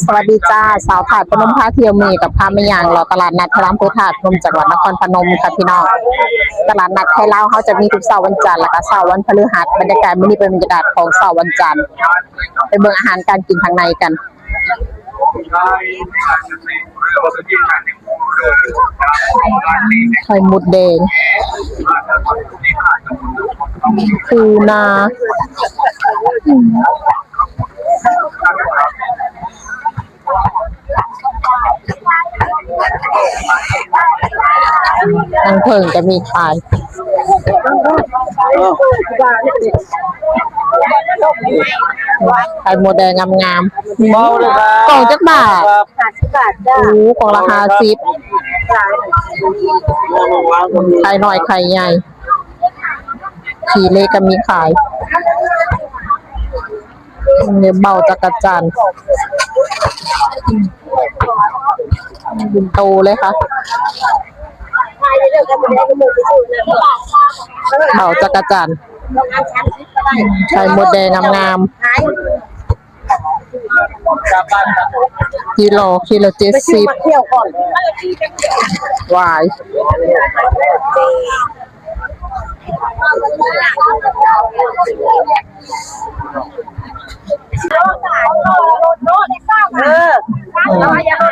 ສະຫວັດດີຈ້າ ສາວທາດພະນົມພາທ່ຽວ ມື້ນີ້ກໍພາມາຍ່າງເລາະຕະຫຼາດນັດໄທລາວ ອຳເພີທາດພະນົມ ຈັງຫວັດນະຄອນພະນົມຄ່ະພີ່ນ້ອງ. ຕະຫຼາດນັດໄທລາວເຮົາຈະມີທຸກເຊົ້າວັນຈັນ ແລ້ວກໍເຊົ້າວັນພະฤຫັດ. ບັນຍາກາດມື້ນີ້ເປັນບັນຍາກາດຂອງເຊົ້າວັນຈັນ. ໄປເບິ່ງອາຫານການກິນທາງໃນກັນ. ໄຂ່ມົດແດງ ປູນາ ທາງເທິງກໍມີຂາຍ ໄຂ່ມົດແດງງາມໆ. ເບົາເລີຍຄັບ ກ່ອງຈັກບາດ? ຫ້າສິບບາດຈ້າ. ໂອ້ ກ່ອງລະຫ້າສິບ. ໄຂ່ນ້ອຍໄຂ່ໃຫຍ່ ຂີ້ເລກກໍມີຂາຍ. ນີ້ເບົາຈັກກະຈັນ ເປັນໂຕເລີຍຄ່ະ ເບົາຈັກກະຈັນ. ໄຂ່ມົດແດງງາມໆ ກິໂລ ກິໂລເຈັດສິບ. ຫວາຍ ເອີ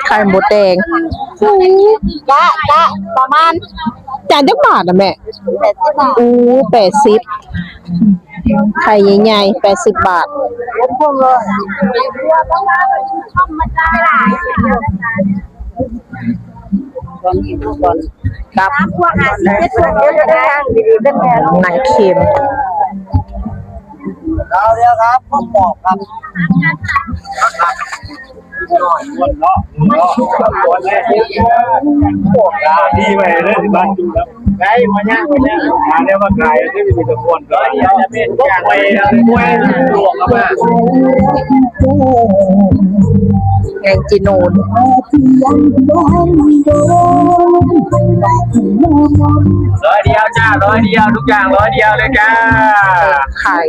ໄຂ່ມົດແດງ. ກະ ກະ ປະມານ ຈານຈັກບາດນະແມ່? ແປດສິບບາດ. ໂອ້ ແປດສິບ. ໄຂ່ໃຫຍ່ໆ ແປດສິບບາດ. ກັບ ໜັງເຂັມ ດາວດຽວຄັບ ປອບໆຄັບ. ແມງຈີນູນ ຮ້ອຍດຽວຈ້າ ຮ້ອຍດຽວ ທຸກຢ່າງຮ້ອຍດຽວເລີຍຈ້າ. ຂາຍ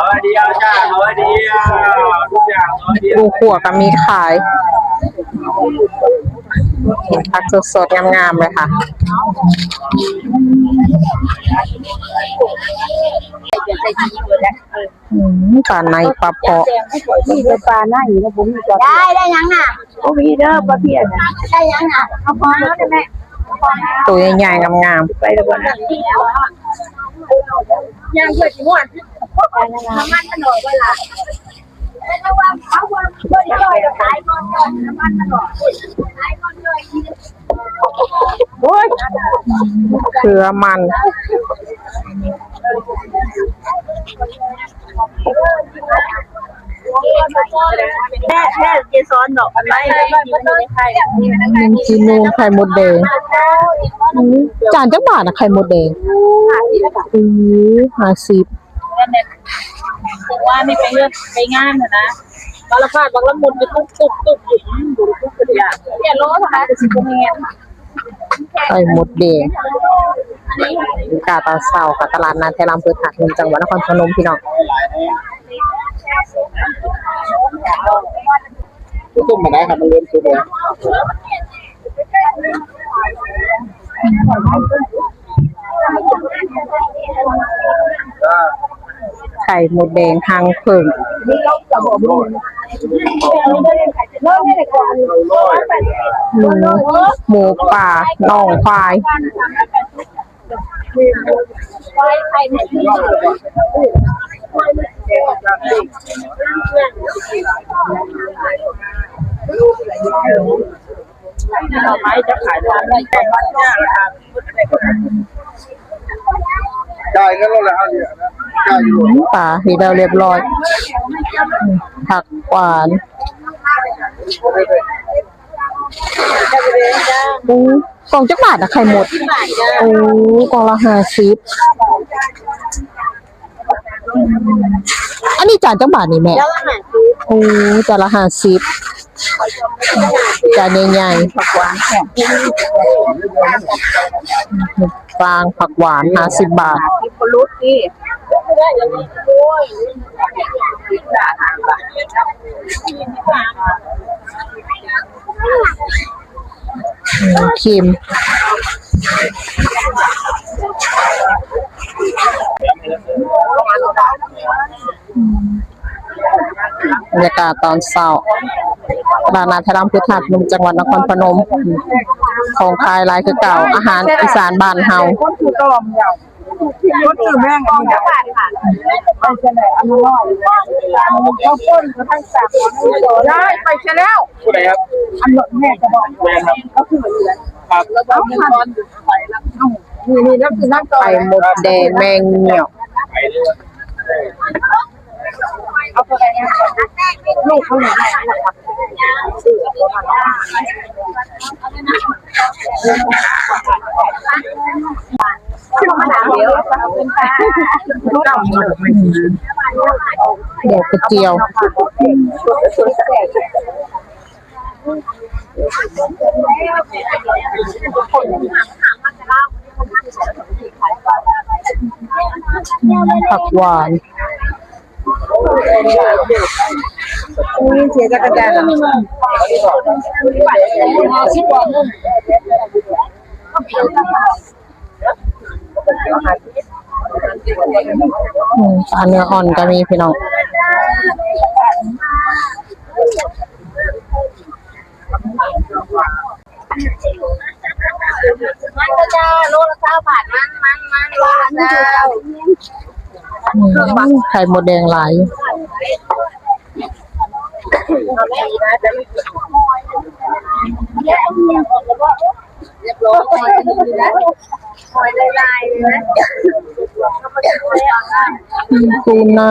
ຮ້ອຍດຽວຈ້າ ຮ້ອຍດຽວ ທຸກຢ່າງຮ້ອຍດຽວ. ໂອ້ ຂົ້ວກໍມີຂາຍ ຜັກສົດໆ ງາມໆ ເລີຍຄ່ະ. ອືມ ປາໃນ ປາເປາະ ມີແຕ່ປາໃນ ບໍ່ມີປາ ໄດ້ ໄດ້ຫຍັງນະ? ບໍ່ມີເດີ ປາພຽນ ໄດ້ຫຍັງນະ? ເອົາຂອງເຮົາໄດ້ແມ່ ໂຕໃຫຍ່ໆ ງາມໆ ໄປແລ້ວບໍ່ນະ? ຍ່າງເພື່ອຊິຮອດ ນ້ຳມັນມັນອອກບໍ່ລະ? ໂອ້ຍ ເຄືອມັນ ແທ້ ແທ້ ເກສອນດອກອັນໃດ ມັນຢູ່ໃນໄຂ່ ມັນຊິນູນໄຂ່ມົດແດງ. ຈານຈັກບາດນະ ໄຂ່ມົດແດງ? ຫ້າສິບ. ອື ຫ້າສິບ. ແມ່ນແຫຼະ ເພາະວ່ານີ້ໄປເຮືອນໄປງານຫັ້ນນະ ມາລະພາດບັກລະມຸນໄປຕຸບໆໆ ຢູ່ ອື ບໍ່ໄດ້ຕຸບກະຢາກ ແຕ່ໂລເທົ່ານັ້ນກໍຊິບໍ່ແມ່ນ ໄຂ່ມົດແດງ. ບັນຍາກາດຕອນເຊົ້າ ຕະຫຼາດນັດໄທລາວ ອຳເພີທາດພະນົມ ຈັງຫວັດນະຄອນພະນົມ ພີ່ນ້ອງ. ຕົ້ມມາໄດ້ຄັບ ມັນເລີ່ມສຸກແລ້ວ. ໄຂ່ມົດແດງຮັງເຜິ້ງ ໝູ ໝູປ່າ ໜອງຄວາຍ. ໜໍ່ໄມ້ຈະຂາຍຕາມໄດ້ແຕ່ມັນຍາກລະຄັບ. ຈ່າຍເງິນແລ້ວລະ ເຮົານີ້ ຈ່າຍຢູ່ ອືມ ປາເຮັດແລ້ວລຽບຮ້ອຍ ຜັກຫວານ. ໂອ້ ກ່ອງຈັກບາດນະ ໄຂ່ມົດ? ສິບບາດຈ້າ. ໂອ້ ກ່ອງລະຫ້າສິບ. ອັນນີ້ຈານຈັກບາດນີ້ແມ່? ຈານລະຫ້າສິບ. ໂອ້ ຈານລະຫ້າສິບ. ຈານໃຫຍ່ໆ ຜັກຫວານ ຟາງຜັກຫວານ ຫ້າສິບບາດ. ອືມ ເຄັມ ອືມ ບັນຍາກາດຕອນເຊົ້າ ຕະຫຼາດນັດໄທລາມພຸດທະນາທິບດີ ຈັງຫວັດນະຄອນພະນົມ. ຂອງຂາຍຫຼາຍຄືເກົ່າ ອາຫານອີສານບ້ານເຮົາ. ຄົນຊື້ແພງອັນນີ້ນະ ໄປຊະແລ້ວ ອັນນ້ອຍ ເຂົາປົນກັນທັງສາມ ຍ້າຍໄປຊະແລ້ວ. ຜູ້ໃດຄັບ? ອັນແມ່ກະບອກ ແມ່ນຄັບ ກໍຄື ຄັບ ເອົາ ນີ້ໆ ນຳ ນຳ ໄຂ່ມົດແດງ ແມງເຫງ້ຍວ ໄປເລີຍ. ດອກກະຈຽວ ຜັກຫວານ. ເສຍຈັກກະແຕນ ອືມ ປາເນື້ອອ່ອນກໍມີ ພີ່ນ້ອງ. ມັນກໍຈະໂລລະຊາວບາດ ມັນ ມັນ ມັນ ໂລລະຊາວ. ອືມ ໄຂ່ມົດແດງຫຼາຍ. ປູນາ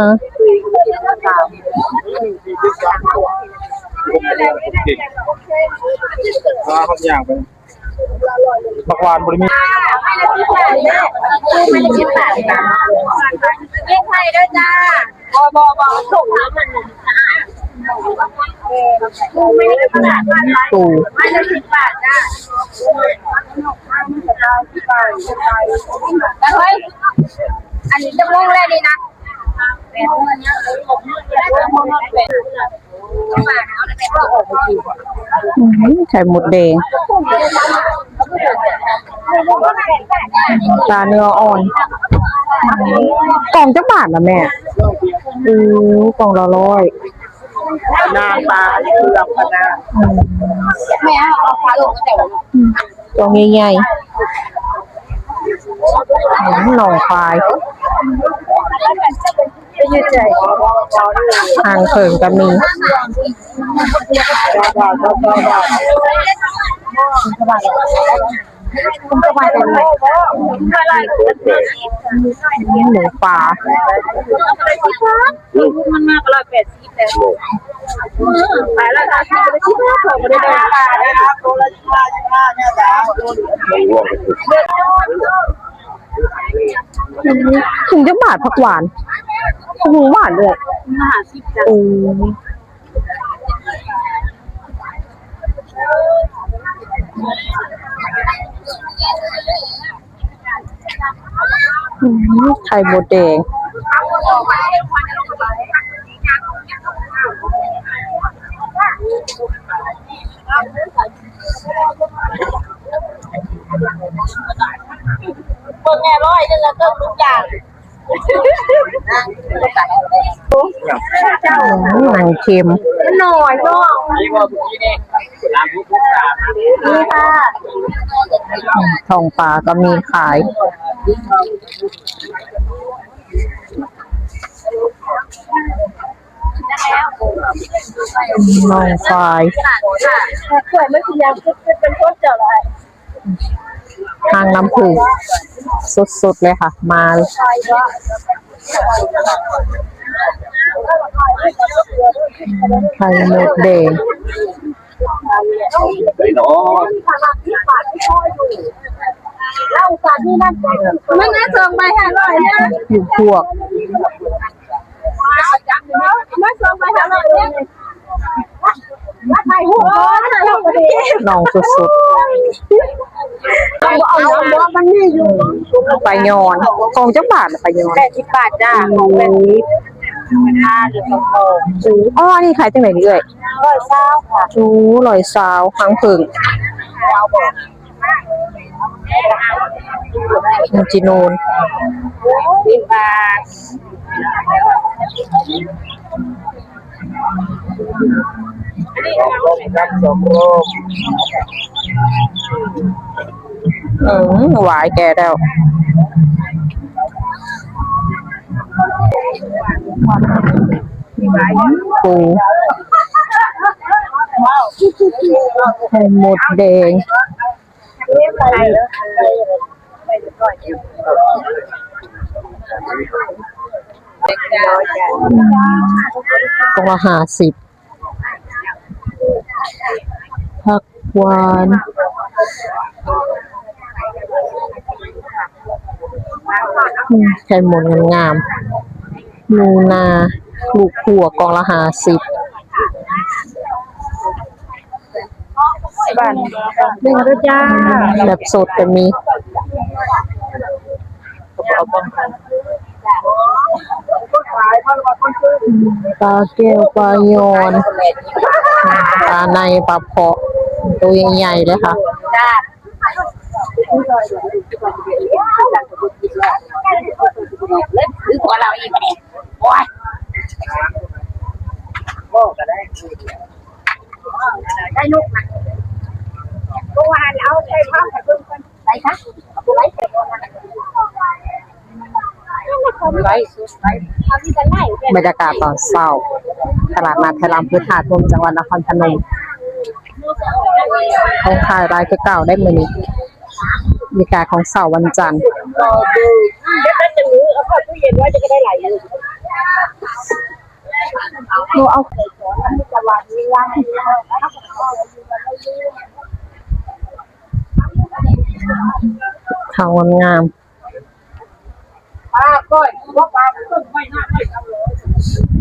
ອ່າ ບັກຫວານບໍ່ໄດ້ມີ ໄປເດີຈ້າ. ບໍ່ ບໍ່ ບໍ່ ສົ່ງແລ້ວມັນ ປູ ໄມ້ລະສິບບາດຈ້າ. ເຮີ້ຍ ອັນນີ້ຈະລົງແລ້ວນີ້ນະ. ອືມ ໄຂ່ມົດແດງ ປາເນື້ອອ່ອນ. ກ່ອງຈັກບາດລະແມ່? ໂອ້ ກ່ອງລະຮ້ອຍ. ນາງປາເຄື່ອງນະ. ອືມ ແມ່ເອົາຂາລົງແຕ່ ອືມ ຕົວໃຫຍ່ໆ ອືມ ໜອງຄວາຍ ຫາງເຜິ້ງກໍມີ ໝູປ່າ. ມັນມາກໍຮ້ອຍແປດສິບແລ້ວ ໄປແລ້ວ ສາມສິບ ໄປແລ້ວ ສິບຫ້າ ບໍ່ໄດ້ ໄດ້ ໂລລະສິບຫ້າ ສິບຫ້າ ແມ່ນຈ້າ. ອືມ ຖົງຈັກບາດຜັກຫວານ? ບໍ່ຮູ້ຫວານເລີຍ ຫ້າສິບຈ້າ. ໂອ້ ອືມ ໄຂ່ມົດແດງ ເບິ່ງແນ່ ຮ້ອຍໜຶ່ງ ລະເຕີມທຸກຢ່າງ. ອືມ ໜັງເຄັມ ໜ້ອຍເນາະ ນີ້ບໍ່ ນີ້ ນີ້ ນີ້ຄ່ະ. ອືມ ທ້ອງປາກໍມີຂາຍ ອືມ ໜອງຄວາຍ ຫາງນ້ຳຜຶ້ງ ສົດໆ ເລີຍຄ່ະ ມາ ໄຂ່ມົດແດງ ໄດ້ເນາະ ມັນນະ ສອງໃບຫ້າຮ້ອຍນະ ຢູ່ພວກ ມັນສອງໃບຫ້າຮ້ອຍເດ້. ນ້ອງສົດໆ ເອົາ ເອົາ ເອົາ ມັນມີຢູ່ ປາຍອນ ຂອງຈັກບາດລະ ປາຍອນ? ແປດສິບບາດຈ້າ ຂອງແປດສິບ ອໍ ອັນນີ້ຂາຍຈັ່ງໃດນີ້ເອື້ອຍ? ຮ້ອຍຊາວ ໂອ້ ຮ້ອຍຊາວ ຮັງເຜິ້ງ ມັນຈີນູນ ສິບບາດ. ອືມ ຫວາຍແກ່ແລ້ວ ປູ ໄຂ່ມົດແດງ. ກອງລະຫ້າສິບ ຜັກຫວານ ອືມ ໄຂ່ມົດງາມໆ ໜູນາ ລູກຂົ້ວ ກອງລະຫ້າສິບ. ບາດນີ້ ເບິ່ງເດີຈ້າ ແບບສົດກໍມີ ປາແກ້ວ ປາຍອນ ປາໄນ ປາເພາະ ໂຕໃຫຍ່ໆ ເລີຍຄ່ະ. ບັນຍາກາດຕອນເຊົ້າ ຕະຫຼາດນັດໄທລາມ ອຳເພີທ່າໂທມ ຈັງຫວັດນະຄອນພະນົມ. ຂອງຂາຍຫຼາຍຄືເກົ່າໄດ໋ມື້ນີ້ ບັນຍາກາດຂອງເຊົ້າວັນຈັນ. ເຂົ້າງາມໆ.